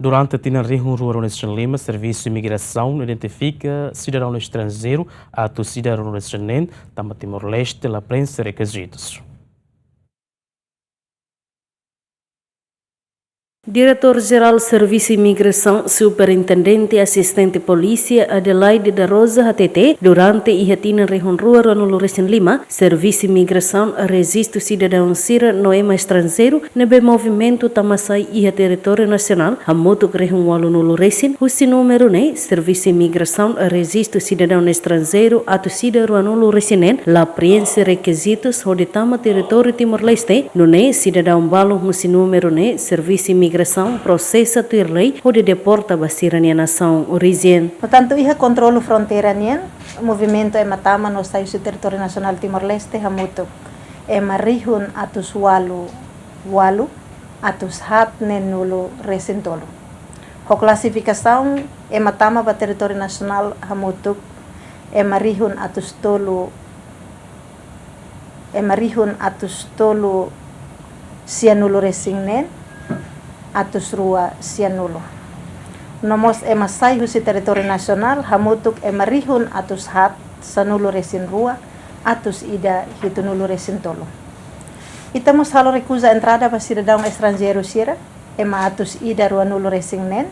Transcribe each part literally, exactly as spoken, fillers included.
Durante tinan rihun rua ruanulu-resin-lima, Servisu Imigrasaun identifika sidadaun estranjeiru atus ida ruanulu-resin-neen, tanba Timor-Leste la prenxe rekizitus. Diretór Jerál Servisu Imigrasaun, Superintendente Asistente Polísia Adelaide da Rosa hatete, durante iha tinan rihun rua ruanulu-resin-lima, Servisu Imigrasaun rejistu sidadaun sira no ema estranjeiru ne'ebé movimentu tama sai iha territóriu nasionál hamutuk rihun ualunulu-resin, husi númeru ne'e, Servisu Imigrasaun rejistu sidadaun estranjeiru atus ida ruanulu-resin-neen la prenxe rekizitus hodi tama territóriu Timor-Leste, nune'e sidadaun balu husi númeru ne'e Servisu Imigrasaun prosesa tuir lei hodi deporta ba sira-nia nasaun orijen. Portantu, iha kontrolu fronteira nian, movimentu ema tama no sai husi territóriu nasionál Timor-Leste hamutuk ema rihun atus ualu ualu atus haat neenulu-resin-tolu. Ho klasifikasaun ema tama ba territóriu nasionál hamutuk ema rihun atus tolu, ema rihun atus tolu sianulu-resin-neen, atus rua sianulu. No mós ema sai husi territóriu nasionál hamutuk ema rihun atus haat sanulu-resin-rua, atus ida hitunulu-resin-tolu. Ita mós halo rekuza entrada ba sidadaun estranjeiru sira, ema atus ida ruanulu-resin-neen,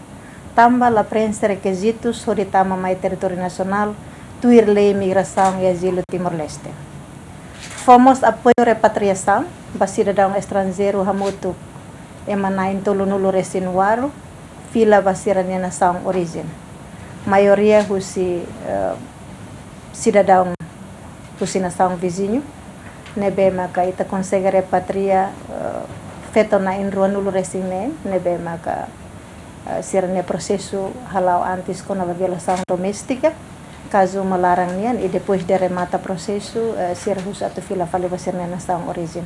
tanba la prenxe rekizitus hodi tama mai territóriu nasionál, tuir Lei Migrasaun i Azilu Timor-Leste. Fó mós apoiu repatriasaun ba sidadaun estranjeiru hamutuk ema na'in tolunulu-resin-ualu, fila ba sira-nia nasaun orijen. Maioria husi, eh, sidadaun husi nasaun viziñu, ne'ebé maka ita konsege repatria, eh, feto na'in ruanulu-resin-neen, ne'ebé maka, eh, sira-nia prosesu hala'o antes kona-ba violasaun doméstika, kazu uma laran nian, i depois de remata prosesu, eh, sira husu atu fila fali ba sira-nia nasaun orijen.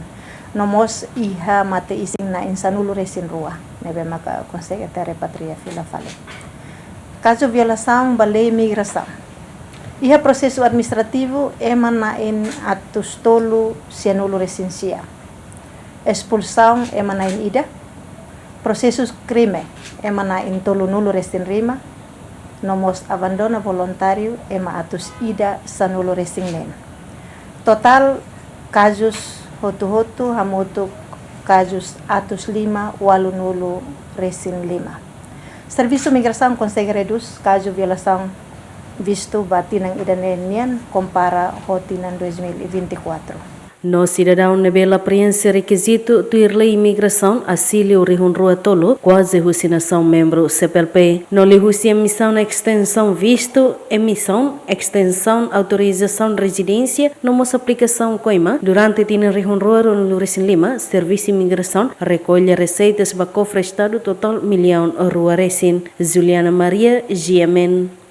No mós iha mate-isin na'in sanulu-resin-rua, ne'ebé maka konsege ita repatria fila fali. Kazu violasaun ba lei migrasaun. Iha prosesu administrativu ema na'in atus tolu sianulu-resin-sia. Espulsaun ema na'in ida. Prosesu krime ema na'in tolunulu-resin-lima. No mós abandonu voluntáriu ema atus ida sanulu-resin-neen. Totál kazus hotu-hotu hamutuk kazus atus lima ualunulu-resin-lima. Servisu Migrasaun konsege redús kazu violasaun vistu ba tinan ida-ne'e nian kompara ho tinan dois mil e vinte e quatro. No sidadaun ne'ebé la prenxe rekizitu tuir lei migrasaun asili rihun rua tolu, kuaze husi nasaun membru C P L P. No liuhusi emisaun estensaun vistu, emisaun, estensaun autorizasaun rezidénsia, no mós aplikasaun koima, durante tinan rihun rua ruanulu-resin-lima, Servisu Migrasaun rekolle reseitas ba kofre Estadu totál millaun rua resin. Juliana Maria, G M N.